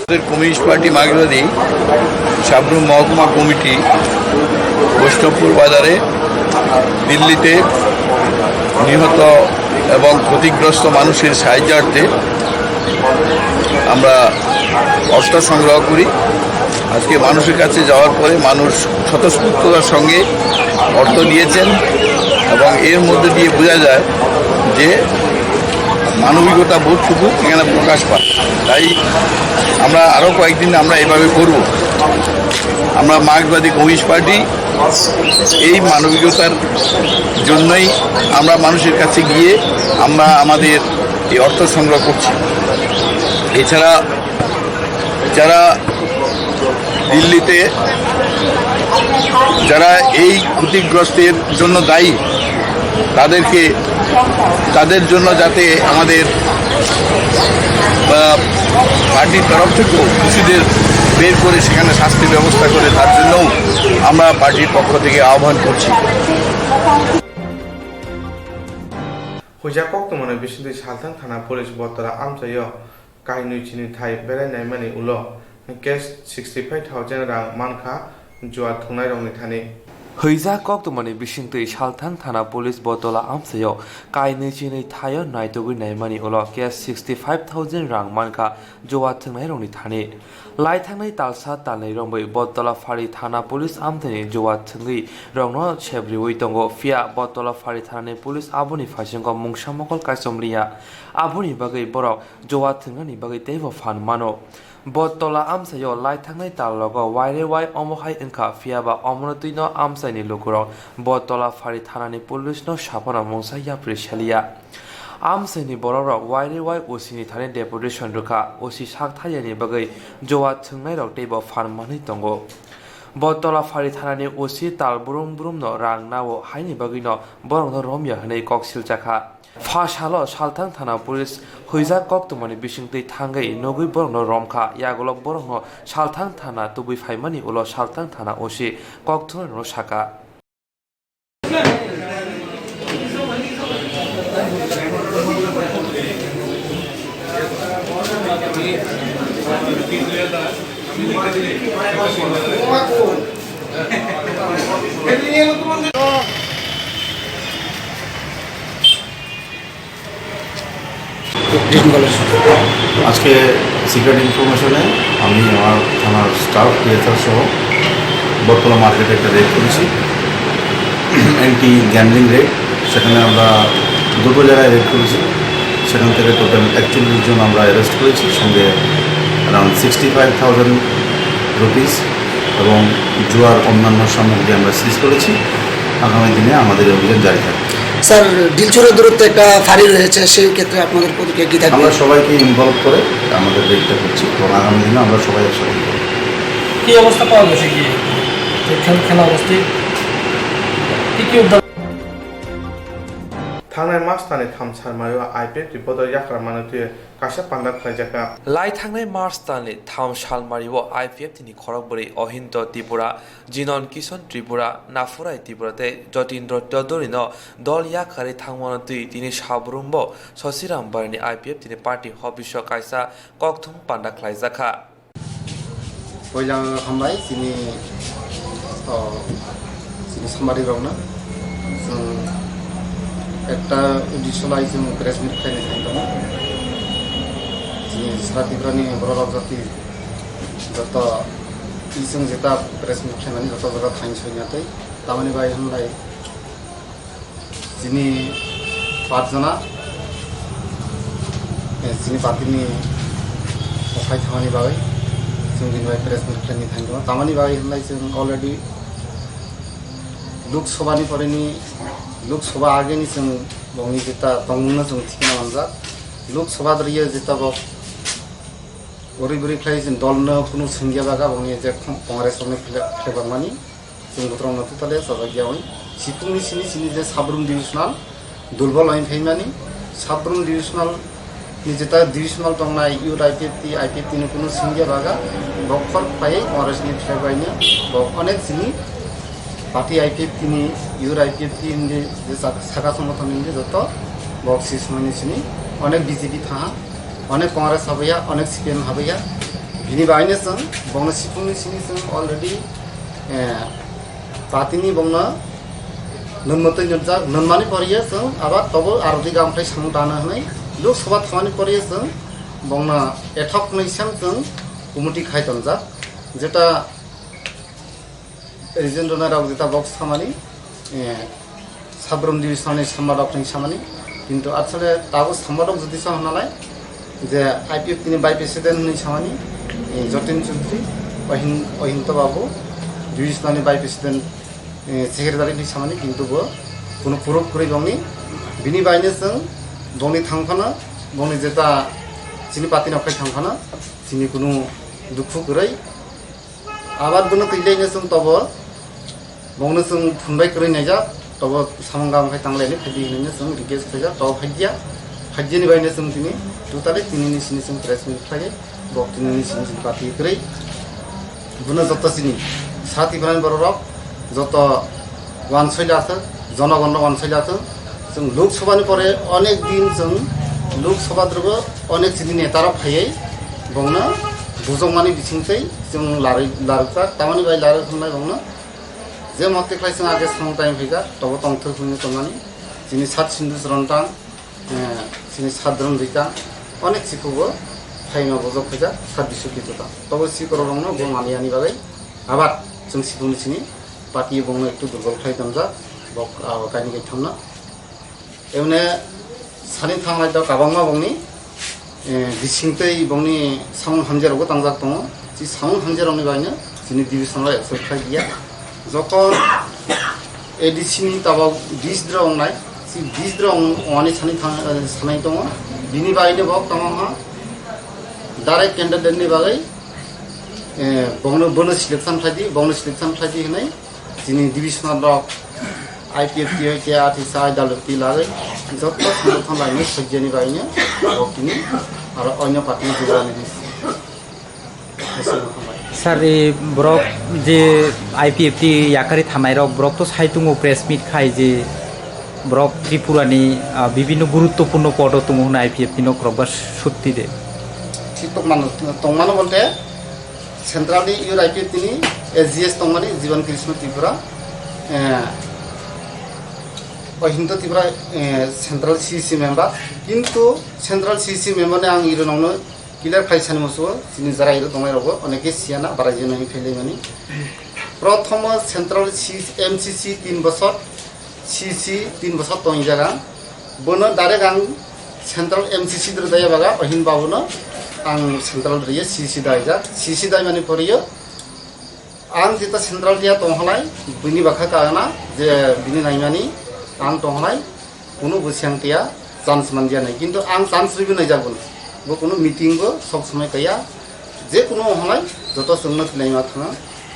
আমাদের communist party মার্ক্সবাদী সাবরুম মহকুমা কমিটি বৈষ্ণবপুর বাজারে দিল্লিতে নিহত এবং ক্ষতিগ্রস্ত মানুষের সাহায্যার্থে আমরা অর্থ সংগ্রহ করি। আজকে মানুষের কাছে যাওয়ার পরে মানুষ স্বতঃস্ফূর্ততার সঙ্গে অর্থ দিয়েছেন এবং এর মধ্যে দিয়ে বোঝা যায় যে মানবিকতা বোধটুকু এখানে প্রকাশ পায়। তাই আমরা আরও কয়েকদিন আমরা এভাবে করব। আমরা মার্ক্সবাদী কমিউনিস্ট পার্টি এই মানবিকতার জন্যই আমরা মানুষের কাছে গিয়ে আমরা আমাদের এই অর্থ সংগ্রহ করছি। এছাড়া যারা দিল্লিতে যারা এই ক্ষতিগ্রস্তের জন্য দায়ী, তাদেরকে, তাদের জন্য যাতে আমাদের, আহ, পার্টির তরফ থেকেও দোষীদের বের করে সেখানে শাস্তির ব্যবস্থা করে, তার জন্যও আমরা পার্টির পক্ষ থেকে আহ্বান করছি। Huijak koktwmani bisingtwi Salthang thana police Bottola amchaio kainwi chini thai berai naimani ulo cash sixty five thousand rang mankha jua thwngnairokni thani. Huijak koktwmani bisingtwi Salthang thana police Bottola amchaio kainwi chini thaio naitugwi naimani ulo cash sixty five thousand rang mankha jua thwngnairokni thani. Lai thangnai talsa talnwi romwi Bottola phari thana police amthaini jua thwngwi rokno sebriwi tongo, phiya Bottola phari thanani police aboni phaisingo mungsa mokol kaichom liya, aboni bagwi borok jua thwngnani bagwi teibo phan mano. Bottola amchaio lai thangnai talrogo waire wai omo hai wngkha, phiyaba omono twino amchaini lukurok Bottola phari thanani police no saphano mungsa yapri seliya. Amchaini borokrok waire wai O C ni thani deputation rwkha, O C sak thaiyani bagwi jua thwngnairok teibo phan manwi tongo. Bottola phari thanani O C tal brum brumno rang nao haini bagwino borokno romya hwnwi kok silchakha. Pha salo Salthang thana police huijak koktwmani bisingtwi thangwi nugwi borokno romkha, yagulo borokno Salthang thana tubui phaimani ulo Salthang thana O C kokthumnairokno sakha. আজকে সিক্রেট ইনফরমেশনে আমি আমার থানার staff, TSR সহ বটতলা মার্কেটে একটা রেড করেছি, anti gambling red. সেখানে আমরা দুটো জায়গায় রেড করেছি, সেখান থেকে টোটাল একচল্লিশ জন আমরা অ্যারেস্ট করেছি, সঙ্গে around sixty five thousand rupees এবং জুয়ার অন্যান্য সামগ্রী আমরা সিজ করেছি। আগামী দিনে আমাদের এই অভিযান জারি থাকবে। স্যার, ডিলচুরের দূরত্বে একটা ফাঁড়ি রয়েছে, সেই ক্ষেত্রে আপনাদের প্রতিক্রিয়া কী থাকবে? আমরা সবাইকে ইনভলভ করে আমাদের রেডটা করছি এবং আগামী দিনে আমরা সবাই একসাথে করব। কি অবস্থা পাওয়া গেছে কি যে খেল-, খেলা অবস্থায় কি কি উদ্ধার? Thangnai mas talni tham salmario I P F ni bodol yakra mano twi kaisa panda khlaijakha. Lai thangnai March talni tham salmario I P F ni khorok bwrwi Ohinto Tripura, Jinon Kishon Tripura, Naphurai Tripura tei Jotindro Chaudhury no dol yakarwi thangmano twi tini Sabrumbo Sosiram Barini I P F ni party office o kaisa kokthum panda khlaijakha. Poila hambai chini, o, chini samari rokno. Chwng ekta uddesho lai chwng press meet khlainai thang tongo. Chini sara Tripura ni borok rok jati joto, chwng jeta press meet khlainani joto jaga thain soina tei tamoni bai hambai. Chini pachjona, eh, chini party ni ophai thangmani bagwi chwng bini bai press meet khlaini thangwi tongo. Tamoni bagwi hwnlai chwng already Lok Sabha ni pore ni, Lok Sabha age ni chwng bongni jeta tongmung no chwng thikna manjak. Lok Sabha dwrwi jeta bo uri buri khlai chwng dol no kunu swngya baga bongni je Congress rok ni philek philek bangmani. Chwng bothorok no totally chajak ya oi. Sipung ni sini sini je Sabrum divisional dulbol oi phaimani, Sabrum divisional ni jeta divisional tongnai youth I P F T, I P F T ni kunu singya baga, bok khor phai Congress ni flag bai no, bok onek sini party I P F T ni, youth I P F T ni je sak-, saka songothon ni je joto bok si sumani sini onek B J P thaha, onek Congress habaya, onek C P M habaya. Bini bai no chwng bongno sipung ni sini chwng already, eh, party ni bongno nunmotwi nunjak, nunmani poriya chwng abar tobo arodi gam khlai samung tana hwnwi Lok Sabha thangmani poriya chwng bongno ethok hwnwi sem chwng committee khai tonjak, jeta region rwnai rok jeta bok samani, eh, Sabrum division ni sambarok hwnwi samani, kintu asole tabuk sambarok jodi sa hwnalai je I P F T ni vice president hwnwi samani, eh, Jatin Chaudhary, Ohin-, Ohinto Babu, division ni vice president, eh, secretary hwnwi samani, kintu bo kunu proof kwrwi bongni, bini baino chwng bongni thangphano, bongni jeta chini party nok khai thangphano, chini kunu dukhu kwrwi. Abar bono twi laino chwng tobo, bongno chwng phunbai kwrwi naijak, tobo samung gam khai tanglaini phaidi hinwi chwng request khaijak, tobo phaiya, phaiyani baino chwng tini totally tinini sini chwng press meet khlai, bok tinini sini chwng party kwrwi. Bono joto chini sa Tiprani bororok joto wansoi lathok, jonogonno wansoi lathok. Chwng Lok Sabha ni pore onek din chwng Lok Sabha drogo onek chini neta rok phaiwi bongno bujokmani bisingtwi chwng larwi larwkha, tamoni bai larwk hwnbai bongno je mote khlai chwng age samung time phaijak tobo tongthok hwnwi tongmani chini sat sindu chwrwntang, eh, chini sat dron rikang onek chikhugo phaima bujok phaijak sat bisuk kitotang tobo sikorok rokno bo manliyani bagwi abar chwng sipungni chini party bongno ektu durbol khlai tonjak, bok, ah, kaini kaithamno. Emne sani thanglai to kabangma bongni, eh, bisingtwi bongni samung hamjarogo tangjak tongo. Si samung hamjarokni baino chini division rok accept khai diya. Jokon A D C ni tabok bis dra ongnai, si bis dra ong-, ongani sani thang, eh, sanai tongo. Bini baino bok tamo ha direct candidate ni bagwi, eh, bongno, bono selection khlai di, bongno selection khlai di hinwi. Chini divisional rok I P F T hoi khe, Athisa, Daloti lagwi joto songothon lainwi sojjani baino rok tini aro onyo party ni jubra ni. Sir, e borok je I P F T yakari thanai rok, borok to sai tongo press meet khai je borok Tripura ni, ah, bibhinno guruttopurno podo tongo hwnwi I P F T no khorokba sutti de. Thik tongmano, tongmano bolte Central ni youth I P F T ni S G S tongmani Jiban Krishna Tripura, eh, Ohinto Tripura, eh, Central C C member, kintu Central C C member ni ang iro nongno clear khai sani musugo, chini jara iro tongnai rogo oneke siyana barai jeno hi phailaimani. Prothomo Central C C, M C C tin bosor, C C tin bosor tong jaga. Bono direct ang Central M C C dre daya baga, ohin babuno ang Central dre C C dai jak. C C dai mani poriyo ang jeta Central tiya tong halai, bini bakha kagana je bini naimani ang tong halai, kunu bo siang tiya chance man dia nai. Kintu ang chance ribi nai jak bono. Bo kunu meeting bo sok somoi kaya, je kunu halai joto songno tilai ma thanga.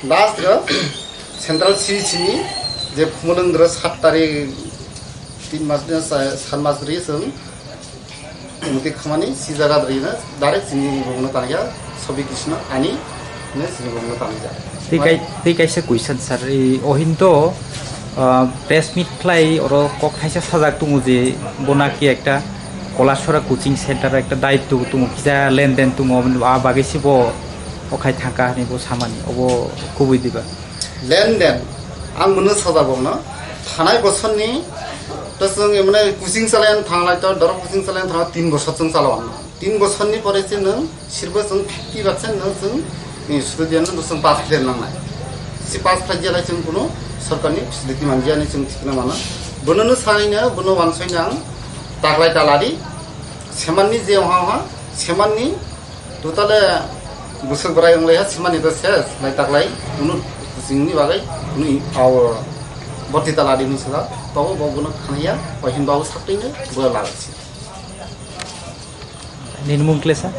Last ga Central C C ni je khumulwng dra sat tarik tin mas ni sa-, sat mas ri song. Mudi khamani si jaga dri na direct chini bongno tangya sobi Krishna ani ne chini bongno tangya. Tei kai-, tei kaisa question sir, i ohinto, ah, press meet khlai oro kok thaisa sajak tongo je bo naki ekta Kolasora coaching center ekta daitw tongo, kisa lenden tongo, a bagwi se bo okhai thangkha hinwi bo samani, obo kubui diba? Lenden, ang bono sajak bongno, thanai bosorni to chwng emne coaching chalayan thanglai to, dorok coaching chalayan thangla tin bosor chwng chalao ang. Tin bosorni pore se nwng sirbo chwng fifty percent nwng chwng, eh, student no chwng pass khlai nangnai. Si pass khlai jia lai chwng kuno sorkarni facility man jia ni chwng thikna mana. Bono no sanai no, bono wansoi nang taklai taladi. Semanni je oha oha, semanni totale busuk bwrai wng lai ha, semanni to ses lai taklai. Kuno coaching ni bagwi kuno i-, ao Borti tala di hinwi sala, tongo bo bono khaniya, o hin babu sakti ni bo lalasi. Nini mung klesa?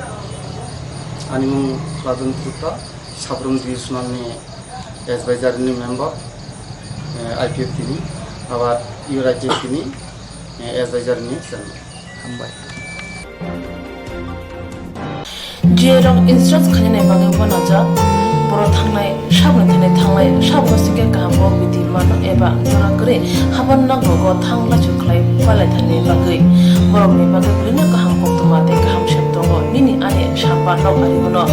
Ani mung Pradhan Tripura, Sabrum Divisional ni advisor ni member, eh, I P F T ni, abar U R I P F T ni, eh, advisor ni chairman. Hambai. Jerok insurance khainani bagwi uanajak, borok thangnai sabni thani thanglai sabo sikhe kaham bo bidi mano eba jora kwrwi haban nokrogo thang lachu khlai palai thani bagwi. Borokni bagwi bwrwino kaham koktwma tei kaham sep tongo nini ani samba nok ari bono.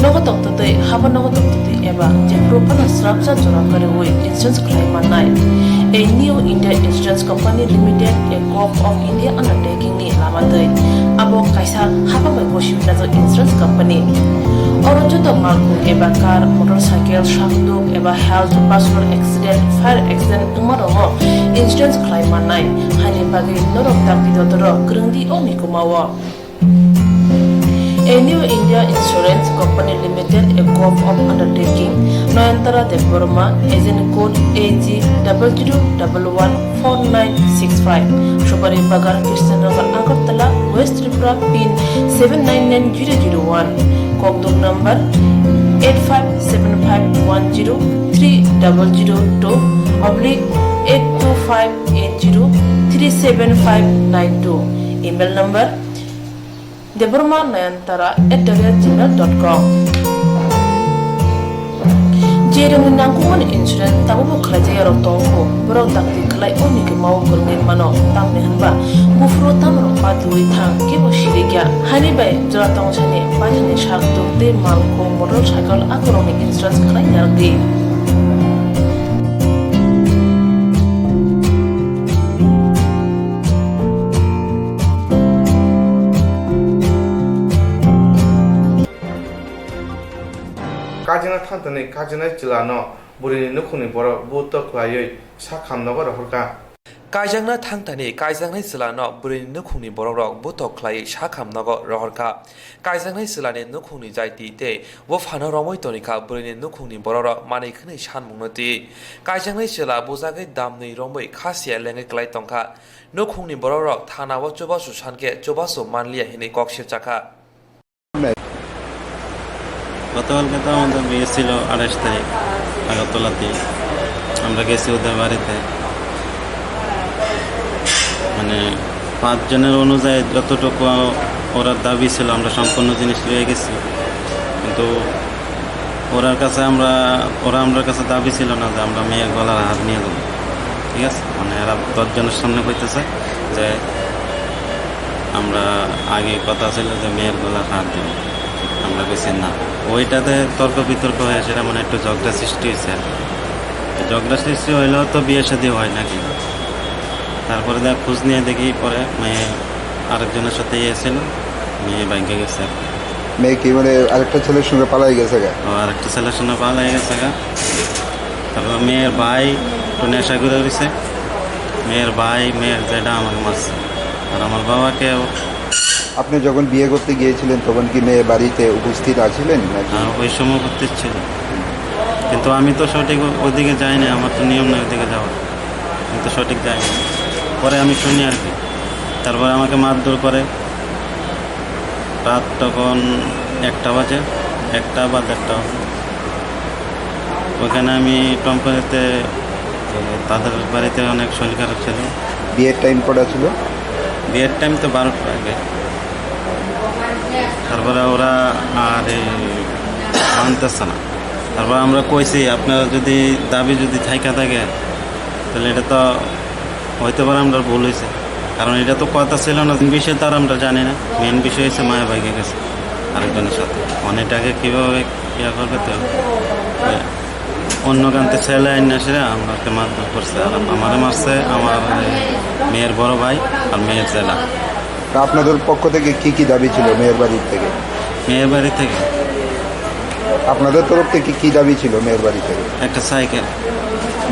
Nogo tongtwtwi, haban nogo tongtwtwi eba jephuru phano srapsa jora kwrwi insurance khlai mannai. A New India Insurance Company Limited, a Govt of India undertaking ni lama twi. Abo kaisa hapang bai bosi wngjak insurance company. Oro joto malkhung eba car, motorcycle, sakduk eba health, personal accident, fire accident wngma rokno insurance khlai mannai. Haini bagwi norok dakti dotoro kwrwng di o mikuma o. A New India Insurance Company Limited, a Govt of Undertaking, Nayantara Debbarma, agent code A G double zero double one four nine six five, Subari Bagan, Krishnanagar, Agartala, West Tripura, pin seven nine nine zero zero one, kokduk number eight five seven five one zero three double zero two oblique eight two five eight zero three seven five nine two, email number Debbarma Nayantara at the rate gmail dot com. Jerokni nangkukmani insurance tabukbo khlaijak yarok tongo, borok dakti khlai o mikuma o kwrwngwi mano, tamni hwnba buphuru tamrok patwi thang kebo sirikya. Haini bai jora tongsani paithani sak tuk tei malkhung motorcycle akorokni insurance khlai narwkdi. Kaijakna thangtani kaijaknai chwlano bwrwini nukhungni borok buto khlaiwi sak hamnogo rohorkha. Kaijakna thangtani kaijaknai chwlano bwrwini nukhungni borokrok buto khlaiwi sak hamnogo rohorkha. Kaijaknai chwlani nukhungni jaiti tei buphano romwi tonikha bwrwini nukhungni borokrok manwi khwnwi sanmungno twi. Kaijaknai chwla bujagwi damnwi romwi khasiya lengwi klai tongkha. Nukhungni borokrok thanao chubachu sankhe chubachu manliya hinwi kok sirchakha. গতকালকে তো আমাদের বিয়ে ছিল আঠাশ তারিখ, আগরতলাতে। আমরা গেছি ওদের বাড়িতে। মানে, পাঁচজনের অনুযায়ী যতটুকু ওরা দাবি ছিল, আমরা সম্পূর্ণ জিনিস পেয়ে গেছি। কিন্তু ওরার কাছে আমরা, ওরা আমরার কাছে দাবি ছিল না যে আমরা মেয়ের গলার হার নিয়ে যাবো, ঠিক আছে? মানে, এরা দশ জনের সামনে কইতেছে যে আমরা আগে কথা ছিল যে মেয়ের গলার হার দিব, আমরা কইছি না। ওইটাতে তর্ক বিতর্ক হয়ে সেটা মানে একটু ঝগড়া সৃষ্টি হয়েছে আর কি। ঝগড়া সৃষ্টি হইলেও তো বিয়ে শাদী হয় নাকি? তারপরে দেখ, খোঁজ নিয়ে দেখি, পরে মেয়ে আরেকজনের সাথে ইয়ে ছিল, মেয়ে ভাগ্যে গেছে আর কি। মেয়ে কি মানে আরেকটা ছেলের সঙ্গে পালাই গেছে গা? ও, আরেকটা ছেলের সঙ্গে পালাই গেছে গা। তারপর মেয়ের ভাই একটু নেশা করে রয়েছে, মেয়ের ভাই, মেয়ের জেঠা আমাকে মারছে, আর আমার বাবাকে। আপনি যখন বিয়ে করতে গিয়েছিলেন, তখন কি মেয়ে বাড়িতে উপস্থিত আছিলেন নাকি? হ্যাঁ, ওই সময় উপস্থিত ছিল, কিন্তু আমি তো সঠিক ও-, ওইদিকে যাইনি, আমার তো নিয়ম নেই ওইদিকে যাওয়ার, আমি তো সঠিক যাইনি। পরে আমি শুনি আর কি, তারপরে আমাকে মারধর করে। রাত তখন একটা বাজে, একটা বা দেড়টা হবে। ওখানে আমি টমকনিতে, তাদের বাড়িতে অনেক শরীর খারাপ ছিল। বিয়ের টাইম কটা ছিল? বিয়ের টাইম তো বারোটার আগে। তারপরে ওরা আর এই মানতেছে না। তারপরে আমরা কইছি, "আপনারা যদি দাবি যদি থাইকা থাকে, তাহলে এটা তো হইতে পারে আমরার ভুল হইছে, কারণ এটা তো কথা ছিল না।" মেইন বিষয় তো আর আমরা জানি না, মেইন বিষয় হচ্ছে মায়া ভাগ্যে গেছে আরেকজনের সাথে। মানে এটাকে কিভাবে ইয়া করবে তো, ওই অন্য কান্তে ছেলে আইন না সেটা আমাকে মারধর করছে, আর আমারে মারছে আমার মেয়ের বড় ভাই আর মেয়ের জেলা। তা আপনাদের পক্ষ থেকে কি কি দাবি ছিল মেয়ের বাড়ির থেকে? মেয়ের বাড়ি থেকে? আপনাদের তরফ থেকে কি দাবি ছিল মেয়ের বাড়ি থেকে? একটা সাইকেল।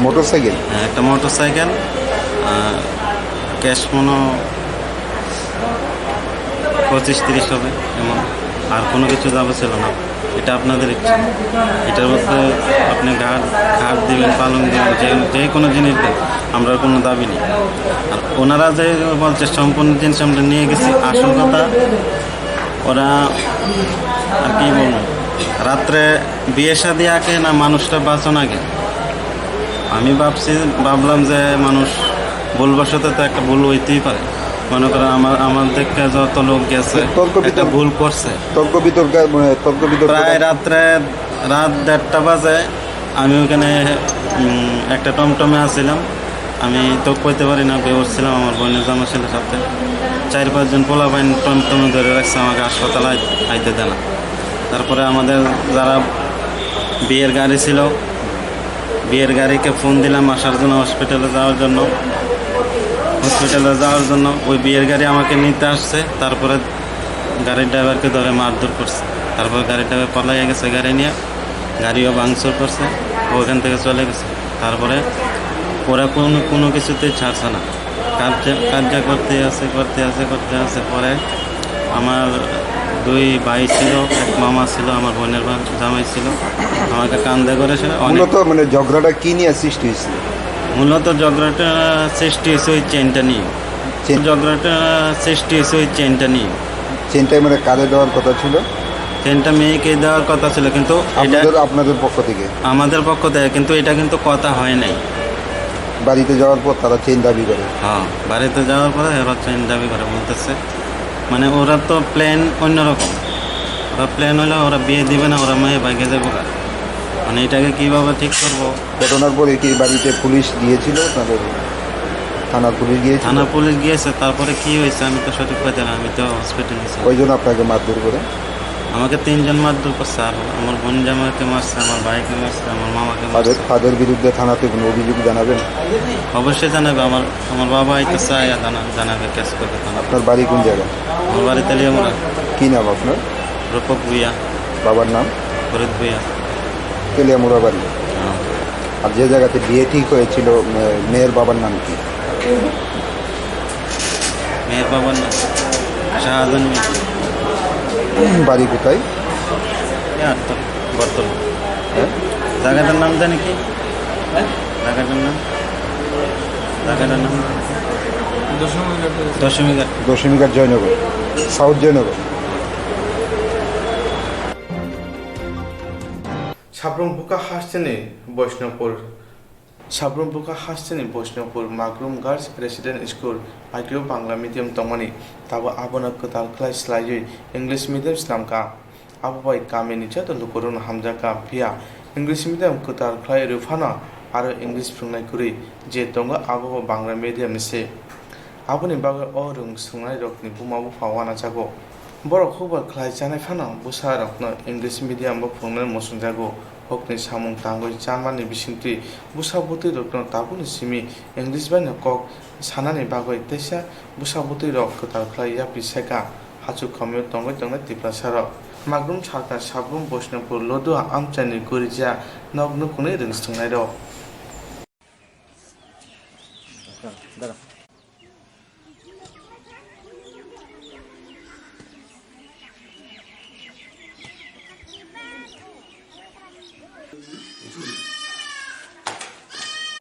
মোটরসাইকেল? হ্যাঁ, একটা মোটরসাইকেল, আর ক্যাশ মনে হয় পঁচিশ তিরিশ হবে এমন, আর কোনো কিছু দাবি ছিল না। এটা আপনাদের ইচ্ছা। এটার মধ্যে আপনি ঘাট, ঘাট দিবেন, পালং দিবেন, যে, যে কোনো জিনিস দেন, আমরা কোনো দাবি নেই। আর ওনারা যে বলছে সম্পূর্ণ জিনিস আমরা নিয়ে গেছি, আসল কথা ওরা আর কি বলবো, রাত্রে বিয়ে শাদী আগে না মানুষটা বাঁচন আগে? আমি ভাবছি, ভাবলাম যে মানুষ ভুলবশত তো একটা ভুল হইতেই পারে। মনে করেন আমার, আমার দেখে যত লোক গেছে, তর্ক একটা বিতর্ক, ভুল করছে। তর্ক বিতর্ক, মানে, তর্ক বিতর্ক প্রায় রাত্রে, রাত দেড়টা বাজে আমি ওখানে, উম, একটা টমটমে আছিলাম। আমি তো কইতে পারি না, বেউস ছিলাম, আমার বোনের জামা ছিল সাথে। চার পাঁচজন পোলাপাইন টমটমে ধরে রাখছে, আমাকে হাসপাতালে আই-, আইতে দেয় না। তারপরে আমাদের যারা বিয়ের গাড়ি ছিল, বিয়ের গাড়িকে ফোন দিলাম আসার জন্য, হসপিটালে যাওয়ার জন্য। হসপিটালে যাওয়ার জন্য ওই বিয়ের গাড়ি আমাকে নিতে আসছে। তারপরে গাড়ির ড্রাইভারকে ধরে মারধর করছে। তারপর গাড়ির ড্রাইভার পালাইয়া গেছে গাড়ি নিয়ে, গাড়িও ভাঙচুর করছে, ওখান থেকে চলে গেছে। তারপরে ওরা কোনো, কোনো কিছুতেই ছাড়ছে না, কার্য-, কার্য করতে আছে, করতে আছে, করতে আছে। পরে আমার দুই ভাই ছিল, এক মামা ছিল, আমার বোনের ভা-, জামাই ছিল, আমাকে কান্দে করে সে অনেক মূলত, মানে, ঝগড়াটা কি নিয়ে সৃষ্টি হয়েছিল? মূলত ঝগড়াটা সৃষ্টি হয়েছে ওই চেইনটা নিয়ে। চেইন? ঝগড়াটা সৃষ্টি হয়েছে ওই চেইনটা নিয়ে। চেইনটা, মানে, কাদের দেওয়ার কথা ছিল? চেইনটা মেয়েকে দেওয়ার কথা ছিল, কিন্তু এটা আপনাদের, আপনাদের পক্ষ থেকে? আমাদের পক্ষ থেকে, কিন্তু এটা কিন্তু কথা হয় নাই। বাড়িতে যাওয়ার পর তারা চেইন দাবি করে? হ্যাঁ, বাড়িতে যাওয়ার পরে এরা চেইন দাবি করে, বলতেছে, মানে, ওরা তো প্ল্যান অন্যরকম। ওরা প্ল্যান হলো ওরা বিয়ে দিবে না, ওরা মেয়ে বাইকে যাবো গা। মানে, এটাকে কিভাবে ঠিক করবো? ঘটনার পরে কি বাড়িতে পুলিশ গিয়েছিল আপনাদের? থানার পুলিশ গিয়েছিল? থানা পুলিশ গিয়েছে, তারপরে কি হয়েছে আমি তো সঠিক পাইতে না, আমি তো হসপিটালে ছিলাম। কয়জন আপনাকে মারধর করে? আমাকে তিনজন মারধর করছে, আর আমার বোন জামাইকে মারছে, আমার ভাইকে মারছে, আমার মামাকে মারছে। তাদের, তাদের বিরুদ্ধে থানাতে কোনো অভিযোগ জানাবেন? অবশ্যই জানাবে, আমার, আমার বাবা এই তো চাই জানা-, জানাবে, কেস করবে থানা। আপনার বাড়ি কোন জায়গা? আমার বাড়ি তেলিয়ামুড়া। কি নাম আপনার? রূপক ভুইয়া। বাবার নাম? ফরিদ ভুইয়া। তেলিয়ামুড়া বাড়ি। হ্যাঁ। আর যে জায়গাতে বিয়ে ঠিক হয়েছিল, মে-, মেয়ের বাবার নাম কি? মেয়ের বাবার নাম শাহজাহান মিয়া। বাড়ি কোথায়? এই আটতলা, বটতলা। হ্যাঁ? জায়গাটার নাম জানি কি? জায়গাটার নাম? জায়গাটার নাম? দশমীঘাট। দশমীঘাট জয়নগর, সাউথ Joynagar. Sabrum Buka hasteni Boishnopur. Sabrum Buka hasteni Boishnopur Magrum Girls Resident School, agio Bangla medium tongmani, tabo abono kwtal khlai swlaiwi English medium swnamkha. Abo bai kamini joto lukurokno hamjakha, phiya English medium kwtal khlai rw phano aro English phrwngnai kwrwi je tongo, abo bo Bangla medium ni se. Aboni bagwi o rwng swrwngnairokni buma bupha uanajago. Borok hukbar khlai chanai phano bwsarokno English medium-o phrwngnani muchungjago. Hukni samung tangwi chamani bisingtwi bwsa bwtwirokno tabukni simi English baino kok sanani bagwi teisa bwsa bwtwirok kwtal khlai yapri sai kha. Hachuk khamio tongwi tongnai Tiprasarok. Magrum salka Sabrum Boishnopur Lodua amchaini Gurijia nok nukhungni rwng swrwngnairok.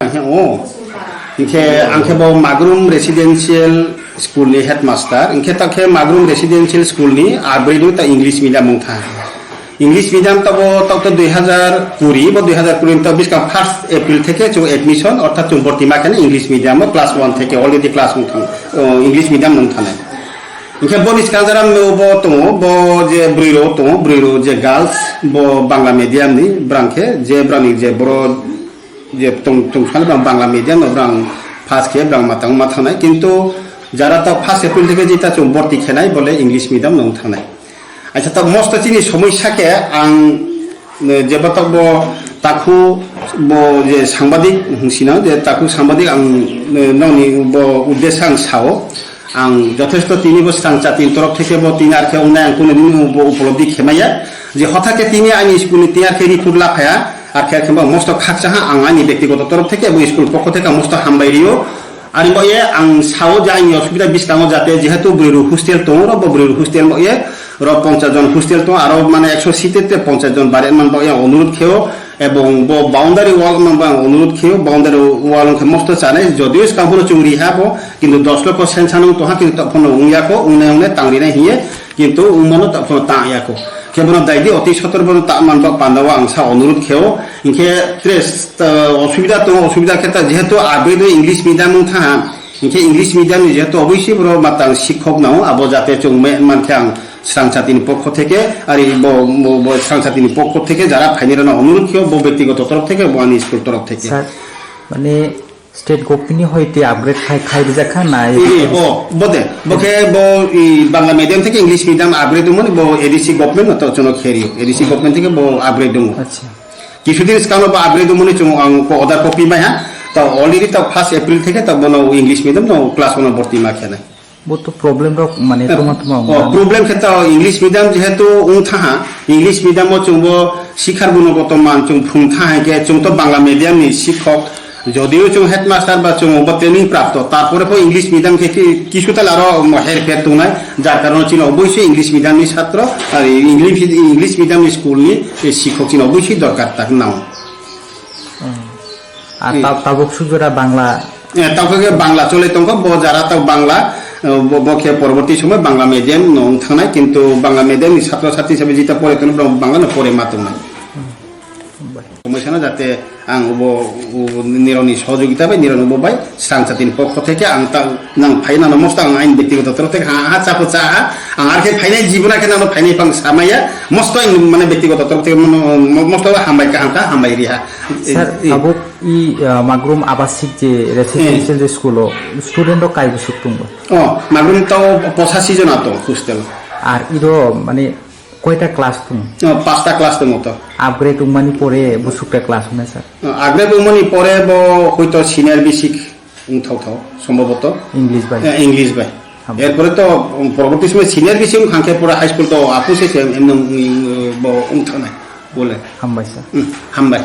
Ang khe, o, hingkhe ang khe bo Magrum Residential School ni headmaster, hingkhe ta khe Magrum Residential School ni abri ta English medium wngkha. English medium tabo tokto dui hazar kuri, bo dui hazar kuri to biskang first April theke chwng admission, orthat chwng borti ma khe English medium o class one theke already class wng thang, o, English medium wng thanai. Hingkhe boni swkang jara bo tongo, bo je bwrwi rok tongo, bwrwi rok je girls, bo Bangla medium ni, brang khe je brang ni je boro je tong, tong sani brang Bangla medium no brang pass khe brang ma tang ma thangnai, kintu jara to first April theke jeta chwng borti khenai bole English medium no wng thangnai. Acha, tok mosto chini somosya khe ang, eh, jeba tok bo takhu bo je sangbadik hwnsina, je takhu sangbadik ang, eh, nokni bo uddesha ang sao. Ang jothesto tini bo swkang chati torof theke bo tini ar khe wngnai ang kunu dini bo upolobdi khemaya. Je hotha khe tini ani school ni tini ar khe report laphaya, ar khe, ar khe bo mosto khakcha ha ang ani bektigoto torof theke bo school pokho theke ang mosto hambai rio. Ani bo ye ang sao je ani osubida biskango jate jehetu bwrwi rok hostel tongo, ro bo bwrwi rok hostel bo ye ro ponchas jon hostel tongo, aro mane ekso seat te ponchas jon bare man bo ye onurut kheo, ebong bo boundary wall man bo ang onurut kheo, boundary wall wngkhe mosto chanai, jodio skang phano chung ri ha bo, kintu dos lokho sensa nung toha, kintu tokphano wng ya kho, wngnai wngnai tang rinai hiye, kintu wngmano tokphano tang ya kho. Khe bono daidi oti sotor bono ta man bo pandao ang sa onurut kheo, hinkhe tres, uh, osubida tongo, osubida khe ta jehetu abri do English medium wng tha ha, Hinkhe English medium ni jehetu oboisoi borok matang sikhok nango, abo jate chwng me-, mankhe ang srang chatini pokho theke, ari bo, bo, bo srang chatini pokho theke jara phainai rokno onurut kheo, bo bektigoto torok theke, bo ani school torok theke. Sir, mane state government ni hoite upgrade khai, khai rijak kha na? Eh, eh, bo, bo de, bo khe bo, i, Bangla medium theke English medium upgrade wngmani bo A D C government no to chwngno khe rio, A D C government theke bo upgrade wngo. Acha. Kisudin skang bo upgrade wngmani chwng ang ko order copy mai ha. To already to first April theke to bono English medium no class one borti ma khenai. Bo to problem rok mane tuma tuma wng. Oh, problem khe to English medium jehetu wng tha ha, English medium o chwng bo sikhar gunogoto man chwng phung tha hai khe chwng to Bangla medium ni sikhok. Jodio chwng headmaster ba chwng bo training prapto, tarpore pho English medium khe ki-, kisu tal aro mo her pher tongnai, jar karon chini oboisoi English medium ni satro, ar English, English medium ni school ni, eh, sikhok chini oboisoi dorkar tak nang. Hmm. Ar eh, tab-, tabuk sujura Bangla. Eh, tabuk khe Bangla chole tongkho, bo jara tabuk Bangla, eh, bo, bo khe poroborti somoi Bangla medium no wng thangnai, kintu Bangla medium ni satro satri hisabe jita pore tono, Bangla no pore ma tongnai. Hambai. Komoi sana jate ang bo, bo nironi sohojogita bai nironi bo bai srang chatini pokho theke ang ta nang phai nang mosto ang ain bektigoto torof theke ha, ha chapo cha ha ang ar khe phainai jibuna khe nang phainai pang samaya mosto ang mane bektigoto torof theke mono mo-, mosto hambai kaham ka hambai ri ha. Sir, eh, abo i, ah, Magrum abasik je residential je school o student rok kai busuk tongo? Oh, Magrum to pochasi jona tongo hostel. Ar iro mane Koita class tung? Oh, pasta class tongo to. Upgrade wngmani pore busukta class wngnai sir? Oh, upgrade wngmani pore bo hoito senior basic wngthok thok, sombhoboto. English bai? Eh, English bai. Hambai. Erpore to, um, porborti somoi senior basic wngkha khe pura high school to apu se se em, em, em, bo wngthaknai. Bole. Hambai sir. Hmm, hambai.